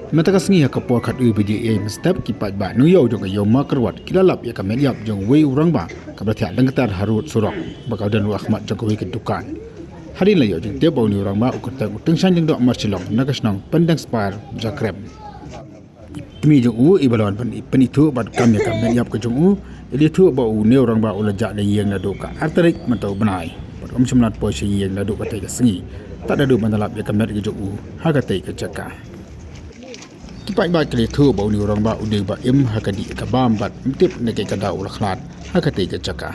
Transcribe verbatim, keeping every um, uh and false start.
Mynta ka sngi ha ka por khatar baje mynstep, ki paidbah nongïew jong ka ïew Mawkyrwat ki la lap ïa ka met ïap jong uwei u rangbah kaba la thiah lyngktar ha rud surok, bad ka don ruh ha khmat jong kawei ka dukan. Hadien la ïoh jingtip ba une u rangbah u kyrteng u Tyngshaiñ Lyngdoh Marshillong na ka shnong Pyndengspar, Jakrem. I kmie jong u, iba la wan pyn-, pynithuh bad kam ïa ka met ïap ka jong u, i la ïathuh ba une u rangbah u la jah na ïing naduh ka ar tarik mynta u bnai, bad um shym la poi sha ïing naduh katei ka sngi, tad haduh ban da lap ïa ka met ka jong u ha katei ka jaka. Ki paidbah ki la ïathuh ba une u rangbah u dei ba im ha ka dih ka bam bad ym tip na kaei ka daw u la khlad ha katei ka jaka.